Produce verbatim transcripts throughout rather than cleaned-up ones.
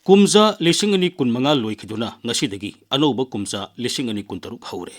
ꯀꯨꯝꯖꯥ ꯂꯤꯁꯤꯡ ꯑꯅꯤ ꯀꯨꯟꯃꯉꯥ ꯂꯣꯏꯈꯤꯗꯨꯅ ꯉꯁꯤꯗꯒꯤ ꯑꯅꯧꯕ ꯀꯨꯝꯖꯥ ꯂꯤꯁꯤꯡ ꯑꯅꯤ ꯀꯨꯟꯇꯔꯨꯛ ꯍꯧꯔꯦ꯫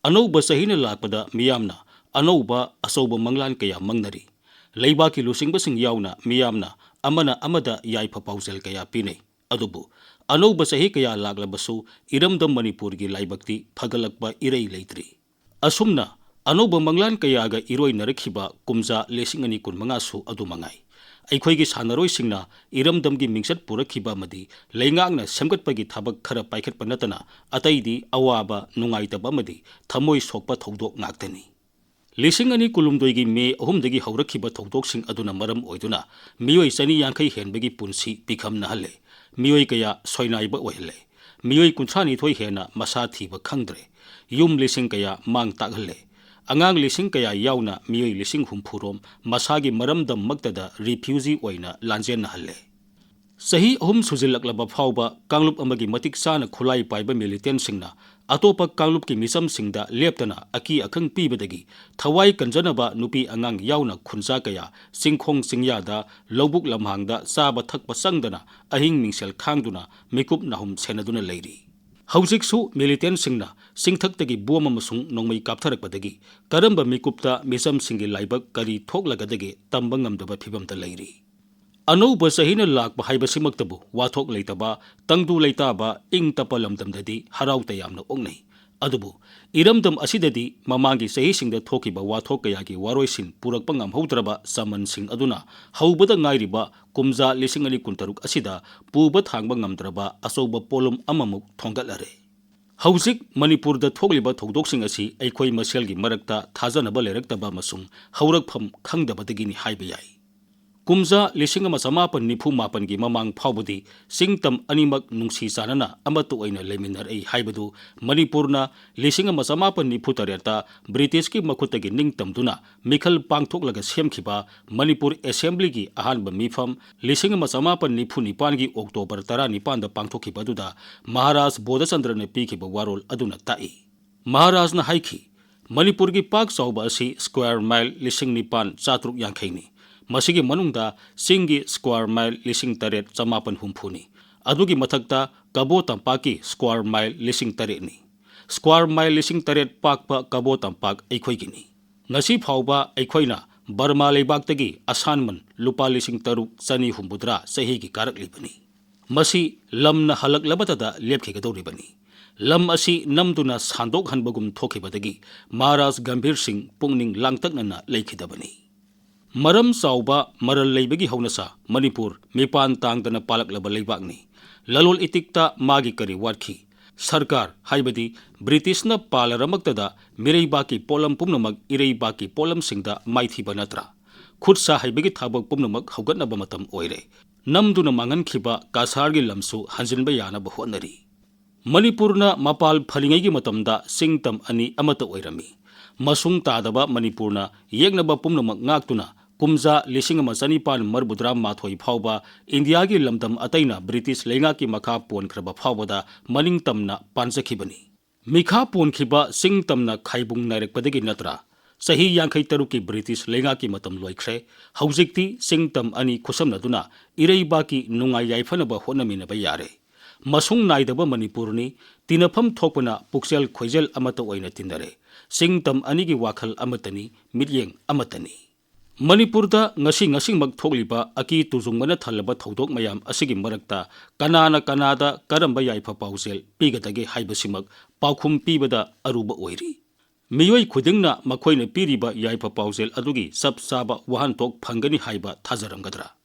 ꯑꯅꯧꯕ ꯆꯍꯤꯅ ꯂꯥꯛꯄꯗ ꯃꯤꯌꯥꯝꯅ ꯑꯅꯧꯕ ꯑꯆꯧꯕ ꯃꯪꯂꯥꯟ ꯀꯌꯥ ꯃꯪꯅꯔꯤ꯫ ꯂꯩꯕꯥꯛꯀꯤ ꯂꯨꯆꯤꯡꯕꯁꯤꯡ ꯌꯥꯎꯅ ꯃꯤꯌꯥꯝꯅ ꯑꯃꯅ ꯑꯃꯗ ꯌꯥꯏꯐ ꯄꯥꯎꯖꯦꯜ ꯀꯌꯥ ꯄꯤꯅꯩ꯫ ꯑꯗꯨꯕꯨ ꯑꯅꯧꯕ ꯆꯍꯤ ꯀꯌꯥ ꯂꯥꯛꯂꯕꯁꯨ ꯏꯔꯝꯗꯝ ꯃꯅꯤꯄꯨꯔꯒꯤ ꯂꯥꯏꯕꯛꯇꯤ ꯐꯒꯠꯂꯛꯄ ꯏꯔꯩ ꯂꯩꯇ꯭ꯔꯤ꯫ ꯑꯁꯨꯝꯅ ꯑꯅꯧꯕ ꯃꯪꯂꯥꯟ ꯀꯌꯥꯒ ꯏꯔꯣꯏꯅꯔꯛꯈꯤꯕ ꯀꯨꯝꯖꯥ ꯂꯤꯁꯤꯡ ꯑꯅꯤ ꯀꯨꯟꯃꯉꯥꯁꯨ ꯑꯗꯨ ꯃꯉꯥꯏ꯫ ꯑꯩꯈꯣꯏꯒꯤ ꯁꯥꯟꯅꯔꯣꯏꯁꯤꯡꯅ ꯏꯔꯝꯗꯝꯒꯤ ꯃꯤꯡꯆꯠ ꯄꯨꯔꯛꯈꯤꯕ ꯑꯃꯗꯤ ꯂꯩꯉꯥꯛꯅ ꯁꯦꯝꯒꯠꯄꯒꯤ ꯊꯕꯛ ꯈꯔ ꯄꯥꯏꯈꯠꯄ ꯅꯠꯇꯅ ꯑꯇꯩꯗꯤ ꯑꯋꯥꯕ, ꯅꯨꯡꯉꯥꯏꯇꯕ ꯑꯃꯗꯤ ꯊꯃꯣꯏ ꯁꯣꯛꯄ ꯊꯧꯗꯣꯛ ꯉꯥꯛꯇꯅꯤ꯫ ꯂꯤꯁꯤꯡ ꯑꯅꯤ ꯀꯨꯟꯍꯨꯝꯗꯣꯏꯒꯤ ꯃꯦ ꯑꯍꯨꯝꯗꯒꯤ ꯍꯧꯔꯛꯈꯤꯕ ꯊꯧꯗꯣꯛꯁꯤꯡ ꯑꯗꯨꯅ ꯃꯔꯝ ꯑꯣꯏꯗꯨꯅ ꯃꯤꯑꯣꯏ ꯆꯅꯤ ꯌꯥꯡꯈꯩ ꯍꯦꯟꯕꯒꯤ ꯄꯨꯟꯁꯤ ꯄꯤꯈꯝꯅꯍꯜꯂꯦ꯫ ꯃꯤꯑꯣꯏ ꯀꯌꯥ ꯁꯣꯏꯅꯥꯏꯕ ꯑꯣꯏꯍꯜꯂꯦ꯫ ꯃꯤꯑꯣꯏ ꯀꯨꯟꯊ꯭ꯔꯥ ꯅꯤꯊꯣꯏ ꯍꯦꯟꯅ ꯃꯁꯥ ꯊꯤꯕ ꯈꯪꯗ꯭ꯔꯦ꯫ ꯌꯨꯝ ꯂꯤꯁꯤꯡ ꯀꯌꯥ ꯃꯥꯡ ꯇꯥꯛꯍꯜꯂꯦ꯫ ꯑꯉꯥꯡ ꯂꯤꯁꯤꯡ ꯀꯌꯥ ꯌꯥꯎꯅ ꯃꯤꯑꯣꯏ ꯂꯤꯁꯤꯡ ꯍꯨꯝꯐꯨ ꯔꯣꯝ ꯃꯁꯥꯒꯤ ꯃꯔꯝꯗꯝꯃꯛꯇꯗ ꯔꯤꯐ꯭ꯌꯨꯖꯤ ꯑꯣꯏꯅ ꯂꯥꯟꯖꯦꯟꯅꯍꯜꯂꯦ꯫ ꯆꯍꯤ ꯑꯍꯨꯝ ꯁꯨꯖꯤꯜꯂꯛꯂꯕ ꯐꯥꯎꯕ ꯀꯥꯡꯂꯨꯞ ꯑꯃꯒꯤ ꯃꯇꯤꯛ ꯆꯥꯅ ꯈꯨꯠꯂꯥꯏ ꯄꯥꯏꯕ ꯃꯤꯂꯤꯇꯦꯟꯁꯤꯡꯅ ꯑꯇꯣꯞꯄ ꯀꯥꯡꯂꯨꯞꯀꯤ ꯃꯤꯆꯝꯁꯤꯡꯗ ꯂꯦꯞꯇꯅ ꯑꯀꯤ ꯑꯈꯪ ꯄꯤꯕꯗꯒꯤ ꯊꯋꯥꯏ ꯀꯟꯖꯅꯕ ꯅꯨꯄꯤ ꯑꯉꯥꯡ ꯌꯥꯎꯅ ꯈꯨꯟꯖꯥ ꯀꯌꯥ ꯆꯤꯡꯈꯣꯡ ꯆꯤꯡꯌꯥꯗ, ꯂꯧꯕꯨꯛ ꯂꯝꯍꯥꯡꯗ ꯆꯥꯕ ꯊꯛꯄ ꯆꯪꯗꯅ ꯑꯍꯤꯡ ꯃꯤꯡꯁꯦꯜ ꯈꯥꯡꯗꯨꯅ ꯃꯤꯀꯨꯞ ꯅꯥꯍꯨꯝ ꯁꯦꯟꯅꯗꯨꯅ ꯂꯩꯔꯤ꯫ ꯍꯧꯖꯤꯛꯁꯨ ꯃꯤꯂꯤꯇꯦꯟꯁꯤꯡꯅ ꯆꯤꯡꯊꯛꯇꯒꯤ ꯕꯣꯝ ꯑꯃꯁꯨꯡ ꯅꯣꯡꯃꯩ ꯀꯥꯞꯊꯔꯛꯄꯗꯒꯤ ꯀꯔꯝꯕ ꯃꯤꯀꯨꯞꯇ ꯃꯤꯆꯝꯁꯤꯡꯒꯤ ꯂꯥꯏꯕꯛ ꯀꯔꯤ ꯊꯣꯛꯂꯒꯗꯒꯦ ꯇꯝꯕ ꯉꯝꯗꯕ ꯐꯤꯚꯝꯗ ꯂꯩꯔꯤ꯫ ꯑꯅꯧꯕ ꯆꯍꯤꯅ ꯂꯥꯛꯄ ꯍꯥꯏꯕꯁꯤꯃꯛꯇꯕꯨ ꯋꯥꯊꯣꯛ ꯂꯩꯇꯕ, ꯇꯪꯗꯨ ꯂꯩꯇꯥꯕ, ꯏꯪ ꯇꯞꯄ ꯂꯝꯗꯝꯗꯗꯤ ꯍꯔꯥꯎ ꯇꯌꯥꯝꯅ ꯑꯣꯛꯅꯩ꯫ ꯑꯗꯨꯕꯨ ꯏꯔꯝꯗꯝ ꯑꯁꯤꯗꯗꯤ ꯃꯃꯥꯡꯒꯤ ꯆꯍꯤꯁꯤꯡꯗ ꯊꯣꯛꯈꯤꯕ ꯋꯥꯊꯣꯛ ꯀꯌꯥꯒꯤ ꯋꯥꯔꯣꯏꯁꯤꯟ ꯄꯨꯔꯛꯄ ꯉꯝꯍꯧꯗ꯭ꯔꯕ ꯆꯃꯟꯁꯤꯡ ꯑꯗꯨꯅ ꯍꯧꯕꯗ ꯉꯥꯏꯔꯤꯕ ꯀꯨꯝꯖꯥ ꯂꯤꯁꯤꯡ ꯑꯅꯤ ꯀꯨꯟꯇꯔꯨꯛ ꯑꯁꯤꯗ ꯄꯨꯕ ꯊꯥꯡꯕ ꯉꯝꯗ꯭ꯔꯕ ꯑꯆꯧꯕ ꯄꯣꯠꯂꯨꯝ ꯑꯃꯃꯨꯛ ꯊꯣꯡꯒꯠꯂꯔꯦ꯫ ꯍꯧꯖꯤꯛ ꯃꯅꯤꯄꯨꯔꯗ ꯊꯣꯛꯂꯤꯕ ꯊꯧꯗꯣꯛꯁꯤꯡ ꯑꯁꯤ ꯑꯩꯈꯣꯏ ꯃꯁꯦꯜꯒꯤ ꯃꯔꯛꯇ ꯊꯥꯖꯅꯕ ꯂꯩꯔꯛꯇꯕ ꯑꯃꯁꯨꯡ ꯍꯧꯔꯛꯐꯝ ꯈꯪꯗꯕꯗꯒꯤꯅꯤ ꯍꯥꯏꯕ ꯌꯥꯏ꯫ ꯀꯨꯝꯖꯥ ꯂꯤꯁꯤꯡ ꯑꯃ ꯆꯃꯥꯄꯟ ꯅꯤꯐꯨ ꯃꯥꯄꯟꯒꯤ ꯃꯃꯥꯡ ꯐꯥꯎꯕꯗꯤ ꯆꯤꯡ ꯇꯝ ꯑꯅꯤꯃꯛ ꯅꯨꯡꯁꯤ ꯆꯥꯟꯅꯅ ꯑꯃꯠꯇ ꯑꯣꯏꯅ ꯂꯩꯃꯤꯟꯅꯔꯛꯏ ꯍꯥꯏꯕꯗꯨ ꯃꯅꯤꯄꯨꯔꯅ ꯂꯤꯁꯤꯡ ꯑꯃ ꯆꯃꯥꯄꯟ ꯅꯤꯐꯨ ꯇꯔꯦꯠꯇ ꯕ꯭ꯔꯤꯇꯤꯁꯀꯤ ꯃꯈꯨꯠꯇꯒꯤ ꯅꯤꯡꯇꯝꯗꯨꯅ ꯃꯤꯈꯜ ꯄꯥꯡꯊꯣꯛꯂꯒ ꯁꯦꯝꯈꯤꯕ ꯃꯅꯤꯄꯨꯔ ꯑꯦꯁꯦꯝꯕ꯭ꯂꯤꯒꯤ ꯑꯍꯥꯟꯕ ꯃꯤꯐꯝ ꯂꯤꯁꯤꯡ ꯑꯃ ꯆꯃꯥꯄꯟ ꯅꯤꯐꯨ ꯅꯤꯄꯥꯟꯒꯤ ꯑꯣꯛꯇꯣꯕꯔ ꯇꯔꯥꯅꯤꯄꯥꯟꯗ ꯄꯥꯡꯊꯣꯛꯈꯤꯕ ꯑꯗꯨꯗ ꯃꯍꯥꯔꯥꯖ ꯕꯣꯙꯆꯟꯗ꯭ꯔꯅ ꯄꯤꯈꯤꯕ ꯋꯥꯔꯣꯜ ꯑꯗꯨꯅ ꯇꯥꯛꯏ꯫ ꯃꯍꯥꯔꯥꯖꯅ ꯍꯥꯏꯈꯤ, "ꯃꯅꯤꯄꯨꯔꯒꯤ ꯄꯥꯛ ꯆꯥꯎꯕ ꯑꯁꯤ ꯁ꯭ꯀ꯭ꯋꯥꯔ ꯃꯥꯏꯜ ꯂꯤꯁꯤꯡ ꯅꯤꯄꯥꯟ ꯆꯥꯇ꯭ꯔꯨꯛ ꯌꯥꯡꯈꯩꯅꯤ꯫ ꯃꯁꯤꯒꯤ ꯃꯅꯨꯡꯗ ꯆꯤꯡꯒꯤ square mile ꯂꯤꯁꯤꯡ ꯇꯔꯦꯠ ꯆꯃꯥꯄꯟ ꯍꯨꯝꯐꯨꯅꯤ꯫ ꯑꯗꯨꯒꯤ ꯃꯊꯛꯇ ꯀꯕꯣ ꯇꯝꯄꯥꯛꯀꯤ square mile ꯂꯤꯁꯤꯡ ꯇꯔꯦꯠꯅꯤ꯫ Square mile ꯂꯤꯁꯤꯡ ꯇꯔꯦꯠ ꯄꯥꯛꯄ ꯀꯕꯣ ꯇꯝꯄꯥꯛ ꯑꯩꯈꯣꯏꯒꯤꯅꯤ꯫ ꯉꯁꯤ ꯐꯥꯎꯕ ꯑꯩꯈꯣꯏꯅ ꯕꯔꯃꯥ ꯂꯩꯕꯥꯛꯇꯒꯤ ꯑꯁꯥꯟꯃꯟ ꯂꯨꯄꯥ ꯂꯤꯁꯤꯡ ꯇꯔꯨꯛ ꯆꯅꯤ ꯍꯨꯝꯐꯨꯇꯔꯥ ꯆꯍꯤꯒꯤ ꯀꯥꯔꯛꯂꯤꯕꯅꯤ꯫ ꯃꯁꯤ ꯂꯝꯅ ꯍꯜꯂꯛꯂꯕꯇꯗ ꯂꯦꯞꯈꯤꯒꯗꯧꯔꯤꯕꯅꯤ꯫ ꯂꯝ ꯑꯁꯤ ꯅꯝꯗꯨꯅ ꯁꯥꯟꯗꯣꯛꯍꯟꯕꯒꯨꯝ ꯊꯣꯛꯈꯤꯕꯗꯒꯤ ꯃꯍꯥꯔꯥꯖ ꯒꯝꯚꯤꯔ ꯁꯤꯡ ꯄꯨꯛꯅꯤꯡ ꯂꯥꯡꯇꯛꯅꯅ ꯂꯩꯈꯤꯗꯕꯅꯤ꯫ ꯃꯔꯝ ꯆꯥꯎꯕ ꯃꯔꯜ ꯂꯩꯕꯒꯤ ꯍꯧꯅꯁꯥ ꯃꯅꯤꯄꯨꯔ ꯃꯤꯄꯥꯟ ꯇꯥꯡꯗꯅ ꯄꯥꯜꯂꯛꯂꯕ ꯂꯩꯕꯥꯛꯅꯤ꯫ ꯂꯂꯣꯜ ꯏꯇꯤꯛꯇ ꯃꯥꯒꯤ ꯀꯔꯤ ꯋꯥꯠꯈꯤ? ꯁꯔꯀꯥꯔ, ꯍꯥꯏꯕꯗꯤ ꯕ꯭ꯔꯤꯇꯤꯁꯅ ꯄꯥꯜꯂꯔꯃꯛꯇꯗ ꯃꯤꯔꯩꯕꯥꯛꯀꯤ ꯄꯣꯠꯂꯝ ꯄꯨꯝꯅꯃꯛ ꯏꯔꯩꯕꯥꯛꯀꯤ ꯄꯣꯠꯂꯝꯁꯤꯡꯗ ꯃꯥꯏꯊꯤꯕ ꯅꯠꯇ꯭ꯔꯥ? ꯈꯨꯠ ꯁꯥ ꯍꯩꯕꯒꯤ ꯊꯕꯛ ꯄꯨꯝꯅꯃꯛ ꯍꯧꯒꯠꯅꯕ ꯃꯇꯝ ꯑꯣꯏꯔꯦ꯫ ꯅꯝꯗꯨꯅ ꯃꯥꯡꯍꯟꯈꯤꯕ ꯀꯁꯥꯔꯒꯤ ꯂꯝꯁꯨ ꯍꯟꯖꯤꯟꯕ ꯌꯥꯅꯕ ꯍꯣꯠꯅꯔꯤ꯫ ꯃꯅꯤꯄꯨꯔꯅ ꯃꯄꯥꯜ ꯐꯔꯤꯉꯩꯒꯤ ꯃꯇꯝꯗ ꯆꯤꯡ ꯇꯝ ꯑꯅꯤ ꯑꯃꯠꯇ ꯑꯣꯏꯔꯝꯃꯤ꯫ ꯃꯁꯨꯡ ꯇꯥꯗꯕ ꯃꯅꯤꯄꯨꯔꯅ ꯌꯦꯛꯅꯕ ꯄꯨꯝꯅꯃꯛ ꯉꯥꯛꯇꯨꯅ ꯀꯨꯝꯖꯥ ꯂꯤꯁꯤꯡ ꯑꯃ ꯆꯅꯤꯄꯥꯟ ꯃꯔꯤꯐꯨꯇꯔꯥ ꯃꯥꯊꯣꯏ ꯐꯥꯎꯕ ꯏꯟꯗꯤꯌꯥꯒꯤ ꯂꯝꯗꯝ ꯑꯇꯩꯅ ꯕ꯭ꯔꯤꯇꯤꯁ ꯂꯩꯉꯥꯛꯀꯤ ꯃꯈꯥ ꯄꯣꯟꯈ꯭ꯔꯕ ꯐꯥꯎꯕꯗ ꯃꯅꯤꯡ ꯇꯝꯅ ꯄꯥꯟꯖꯈꯤꯕꯅꯤ꯫ ꯃꯤꯈꯥ ꯄꯣꯟꯈꯤꯕ ꯆꯤꯡ ꯇꯝꯅ ꯈꯥꯏꯕꯨꯡ ꯅꯥꯏꯔꯛꯄꯗꯒꯤ ꯅꯠꯇ꯭ꯔꯥ? ꯆꯍꯤ ꯌꯥꯡꯈꯩ ꯇꯔꯨꯛꯀꯤ ꯕ꯭ꯔꯤꯇꯤꯁ ꯂꯩꯉꯥꯛꯀꯤ ꯃꯇꯝ ꯂꯣꯏꯈ꯭ꯔꯦ꯫ ꯍꯧꯖꯤꯛꯇꯤ ꯆꯤꯡ ꯇꯝ ꯑꯅꯤ ꯈꯨꯠꯁꯝꯅꯗꯨꯅ ꯏꯔꯩꯕꯥꯛꯀꯤ ꯅꯨꯡꯉꯥꯏ ꯌꯥꯏꯐꯅꯕ ꯍꯣꯠꯅꯃꯤꯟꯅꯕ ꯌꯥꯔꯦ꯫ ꯃꯁꯨꯡ ꯅꯥꯏꯗꯕ ꯃꯅꯤꯄꯨꯔꯅꯤ꯫ ꯇꯤꯟꯅꯐꯝ ꯊꯣꯛꯄꯅ ꯄꯨꯛꯆꯦꯜ ꯈꯣꯏꯖꯦꯜ ꯑꯃꯠꯇ ꯑꯣꯏꯅ ꯇꯤꯟꯅꯔꯦ꯫ ꯆꯤꯡ ꯇꯝ ꯑꯅꯤꯒꯤ ꯋꯥꯈꯜ ꯑꯃꯠꯇꯅꯤ, ꯃꯤꯠꯌꯦꯡ ꯑꯃꯠꯇꯅꯤ꯫ ꯃꯅꯤꯄꯨꯔꯗ ꯉꯁꯤ ꯉꯁꯤꯃꯛ ꯊꯣꯛꯂꯤꯕ ꯑꯀꯤ ꯇꯨꯖꯨꯡꯕꯅ ꯊꯜꯂꯕ ꯊꯧꯗꯣꯛ ꯃꯌꯥꯝ ꯑꯁꯤꯒꯤ ꯃꯔꯛꯇ ꯀꯅꯥꯅ ꯀꯅꯥꯗ ꯀꯔꯝꯕ ꯌꯥꯏꯐ ꯄꯥꯎꯖꯦꯜ ꯄꯤꯒꯗꯒꯦ ꯍꯥꯏꯕꯁꯤꯃꯛ ꯄꯥꯎꯈꯨꯝ ꯄꯤꯕꯗ ꯑꯔꯨꯕ ꯑꯣꯏꯔꯤ꯫ ꯃꯤꯑꯣꯏ ꯈꯨꯗꯤꯡꯅ ꯃꯈꯣꯏꯅ ꯄꯤꯔꯤꯕ ꯌꯥꯏꯐ ꯄꯥꯎꯖꯦꯜ ꯑꯗꯨꯒꯤ ꯆꯞ ꯆꯥꯕ ꯋꯥꯍꯟꯊꯣꯛ ꯐꯪꯒꯅꯤ ꯍꯥꯏꯕ ꯊꯥꯖꯔꯝꯒꯗ꯭ꯔꯥ?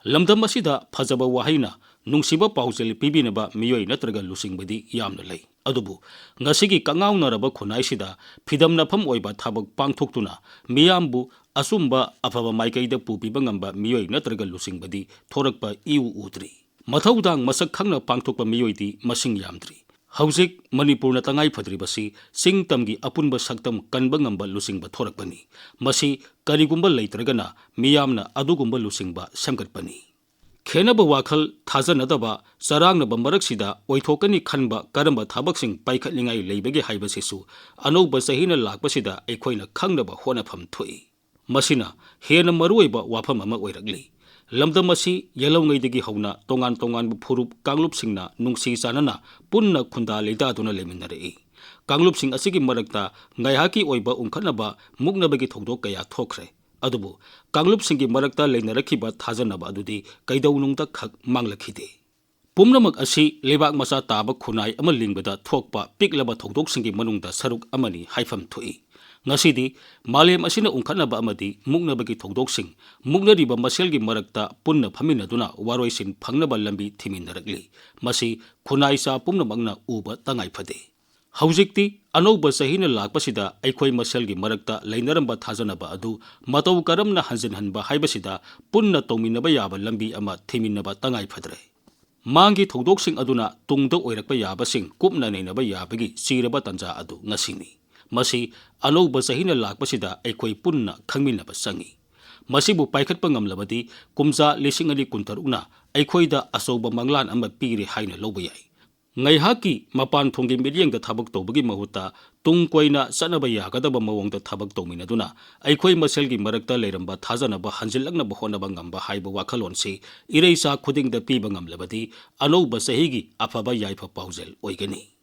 ꯂꯝꯗꯝ ꯑꯁꯤꯗ ꯐꯖꯕ ꯋꯥꯍꯩꯅ ꯅꯨꯡꯁꯤꯕ ꯄꯥꯎꯖꯦꯜ ꯄꯤꯕꯤꯅꯕ ꯃꯤꯑꯣꯏ ꯅꯠꯇ꯭ꯔꯒ ꯂꯨꯆꯤꯡꯕꯗꯤ ꯌꯥꯝꯅ ꯂꯩ꯫ ꯑꯗꯨꯕꯨ ꯉꯁꯤꯒꯤ ꯀꯉꯥꯎꯅꯔꯕ ꯈꯨꯟꯅꯥꯏꯁꯤꯗ ꯐꯤꯗꯝꯅꯐꯝ ꯑꯣꯏꯕ ꯊꯕꯛ ꯄꯥꯡꯊꯣꯛꯇꯨꯅ ꯃꯤꯌꯥꯝꯕꯨ ꯑꯆꯨꯝꯕ ꯑꯐꯕ ꯃꯥꯏꯀꯩꯗ ꯄꯨꯕꯤꯕ ꯉꯝꯕ ꯃꯤꯑꯣꯏ ꯅꯠꯇ꯭ꯔꯒ ꯂꯨꯆꯤꯡꯕꯗꯤ ꯊꯣꯔꯛꯄ ꯏꯎ ꯎꯗ꯭ꯔꯤ꯫ ꯃꯊꯧꯗꯥꯡ ꯃꯁꯛ ꯈꯪꯅ ꯄꯥꯡꯊꯣꯛꯄ ꯃꯤꯑꯣꯏꯗꯤ ꯃꯁꯤꯡ ꯌꯥꯝꯗ꯭ꯔꯤ꯫ ꯍꯧꯖꯤꯛ ꯃꯅꯤꯄꯨꯔꯅ ꯇꯉꯥꯏ ꯐꯗ꯭ꯔꯤꯕꯁꯤ ꯆꯤꯡ ꯇꯝꯒꯤ ꯑꯄꯨꯟꯕ ꯁꯛꯇꯝ ꯀꯟꯕ ꯉꯝꯕ ꯂꯨꯆꯤꯡꯕ ꯊꯣꯔꯛꯄꯅꯤ꯫ ꯃꯁꯤ ꯀꯔꯤꯒꯨꯝꯕ ꯂꯩꯇ꯭ꯔꯒꯅ ꯃꯤꯌꯥꯝꯅ ꯑꯗꯨꯒꯨꯝꯕ ꯂꯨꯆꯤꯡꯕ ꯁꯦꯝꯒꯠꯄꯅꯤ꯫ ꯈꯦꯟꯅꯕ ꯋꯥꯈꯜ, ꯊꯥꯖꯅꯗꯕ, ꯆꯔꯥꯡꯅꯕ ꯃꯔꯛꯁꯤꯗ ꯑꯣꯏꯊꯣꯛꯀꯅꯤ ꯈꯟꯕ ꯀꯔꯝꯕ ꯊꯕꯛꯁꯤꯡ ꯄꯥꯏꯈꯠꯅꯤꯡꯉꯥꯏ ꯂꯩꯕꯒꯦ ꯍꯥꯏꯕꯁꯤꯁꯨ ꯑꯅꯧꯕ ꯆꯍꯤꯅ ꯂꯥꯛꯄꯁꯤꯗ ꯑꯩꯈꯣꯏꯅ ꯈꯪꯅꯕ ꯍꯣꯠꯅꯐꯝ ꯊꯣꯛꯏ꯫ ꯃꯁꯤꯅ ꯍꯦꯟꯅ ꯃꯔꯨꯑꯣꯏꯕ ꯋꯥꯐꯝ ꯑꯃ ꯑꯣꯏꯔꯛꯂꯤ꯫ ꯂꯝꯗꯝ ꯑꯁꯤ ꯌꯦꯜꯍꯧꯉꯩꯗꯒꯤ ꯍꯧꯅ ꯇꯣꯉꯥꯟ ꯇꯣꯉꯥꯟꯕ ꯐꯨꯔꯨꯞ ꯀꯥꯡꯂꯨꯞꯁꯤꯡꯅ ꯅꯨꯡꯁꯤ ꯆꯥꯟꯅꯅ ꯄꯨꯟꯅ ꯈꯨꯟꯗꯥ ꯂꯩꯇꯥꯗꯨꯅ ꯂꯩꯃꯤꯟꯅꯔꯛꯏ꯫ ꯀꯥꯡꯂꯨꯞꯁꯤꯡ ꯑꯁꯤꯒꯤ ꯃꯔꯛꯇ ꯉꯥꯏꯍꯥꯛꯀꯤ ꯑꯣꯏꯕ ꯎꯪꯈꯠꯅꯕ, ꯃꯨꯛꯅꯕꯒꯤ ꯊꯧꯗꯣꯛ ꯀꯌꯥ ꯊꯣꯛꯈ꯭ꯔꯦ꯫ ꯑꯗꯨꯕꯨ ꯀꯥꯡꯂꯨꯞꯁꯤꯡꯒꯤ ꯃꯔꯛꯇ ꯂꯩꯅꯔꯛꯈꯤꯕ ꯊꯥꯖꯅꯕ ꯑꯗꯨꯗꯤ ꯀꯩꯗꯧꯅꯨꯡꯗ ꯈꯛ ꯃꯥꯡꯂꯛꯈꯤꯗꯦ꯫ ꯄꯨꯝꯅꯃꯛ ꯑꯁꯤ ꯂꯩꯕꯥꯛ ꯃꯆꯥ ꯇꯥꯕ ꯈꯨꯟꯅꯥꯏ ꯑꯃ ꯂꯤꯡꯕꯗ ꯊꯣꯛꯄ ꯄꯤꯛꯂꯕ ꯊꯧꯗꯣꯛꯁꯤꯡꯒꯤ ꯃꯅꯨꯡꯗ ꯁꯔꯨꯛ ꯑꯃꯅꯤ ꯍꯥꯏꯐꯝ ꯊꯣꯛꯏ꯫ ꯉꯁꯤꯗꯤ ꯃꯥꯂꯦꯝ ꯑꯁꯤꯅ ꯎꯪꯈꯠꯅꯕ ꯑꯃꯗꯤ ꯃꯨꯛꯅꯕꯒꯤ ꯊꯧꯗꯣꯛꯁꯤꯡ, ꯃꯨꯛꯅꯔꯤꯕ ꯃꯁꯦꯜꯒꯤ ꯃꯔꯛꯇ ꯄꯨꯟꯅ ꯐꯝꯃꯤꯟꯅꯗꯨꯅ ꯋꯥꯔꯣꯏꯁꯤꯟ ꯐꯪꯅꯕ ꯂꯝꯕꯤ ꯊꯤꯃꯤꯟꯅꯔꯛꯂꯤ꯫ ꯃꯁꯤ ꯈꯨꯟꯅꯥꯏ ꯆꯥ ꯄꯨꯝꯅꯃꯛꯅ ꯎꯕ ꯇꯉꯥꯏ ꯐꯗꯦ꯫ ꯍꯧꯖꯤꯛꯇꯤ ꯑꯅꯧꯕ ꯆꯍꯤꯅ ꯂꯥꯛꯄꯁꯤꯗ ꯑꯩꯈꯣꯏ ꯃꯁꯦꯜꯒꯤ ꯃꯔꯛꯇ ꯂꯩꯅꯔꯝꯕ ꯊꯥꯖꯅꯕ ꯑꯗꯨ ꯃꯇꯧ ꯀꯔꯝꯅ ꯍꯟꯖꯤꯟꯍꯟꯕ ꯍꯥꯏꯕꯁꯤꯗ ꯄꯨꯟꯅ ꯇꯧꯃꯤꯟꯅꯕ ꯌꯥꯕ ꯂꯝꯕꯤ ꯑꯃ ꯊꯤꯃꯤꯟꯅꯕ ꯇꯉꯥꯏ ꯐꯗ꯭ꯔꯦ꯫ ꯃꯥꯡꯒꯤ ꯊꯧꯗꯣꯛꯁꯤꯡ ꯑꯗꯨꯅ ꯇꯨꯡꯗ ꯑꯣꯏꯔꯛꯄ ꯌꯥꯕꯁꯤꯡ ꯀꯨꯞꯅ ꯅꯩꯅꯕ ꯌꯥꯕꯒꯤ ꯆꯤꯔꯕ ꯇꯥꯟꯖꯥ ꯑꯗꯨ ꯉꯁꯤꯅꯤ꯫ ꯃꯁꯤ ꯑꯅꯧꯕ ꯆꯍꯤꯅ ꯂꯥꯛꯄꯁꯤꯗ ꯑꯩꯈꯣꯏ ꯄꯨꯟꯅ ꯈꯪꯃꯤꯟꯅꯕ ꯆꯪꯏ꯫ ꯃꯁꯤꯕꯨ ꯄꯥꯏꯈꯠꯄ ꯉꯝꯂꯕꯗꯤ ꯀꯨꯝꯖꯥ ꯂꯤꯁꯤꯡ ꯑꯅꯤ ꯀꯨꯟꯇꯔꯨꯛꯅ ꯑꯩꯈꯣꯏꯗ ꯑꯆꯧꯕ ꯃꯪꯂꯥꯟ ꯑꯃ ꯄꯤꯔꯦ ꯍꯥꯏꯅ ꯂꯧꯕ ꯌꯥꯏ꯫ ꯉꯥꯏꯍꯥꯛꯀꯤ ꯃꯄꯥꯟ ꯊꯣꯡꯒꯤ ꯃꯤꯠꯌꯦꯡꯗ ꯊꯕꯛ ꯇꯧꯕꯒꯤ ꯃꯍꯨꯠꯇ ꯇꯨꯡ ꯀꯣꯏꯅ ꯆꯠꯅꯕ ꯌꯥꯒꯗꯕ ꯃꯑꯣꯡꯗ ꯊꯕꯛ ꯇꯧꯃꯤꯟꯅꯗꯨꯅ ꯑꯩꯈꯣꯏ ꯃꯁꯦꯜꯒꯤ ꯃꯔꯛꯇ ꯂꯩꯔꯝꯕ ꯊꯥꯖꯅꯕ ꯍꯟꯖꯤꯜꯂꯛꯅꯕ ꯍꯣꯠꯅꯕ ꯉꯝꯕ ꯍꯥꯏꯕ ꯋꯥꯈꯜꯂꯣꯟꯁꯤ ꯏꯔꯩꯆꯥ ꯈꯨꯗꯤꯡꯗ ꯄꯤꯕ ꯉꯝꯂꯕꯗꯤ ꯑꯅꯧꯕ ꯆꯍꯤꯒꯤ ꯑꯐꯕ ꯌꯥꯏꯐ ꯄꯥꯎꯖꯦꯜ ꯑꯣꯏꯒꯅꯤ꯫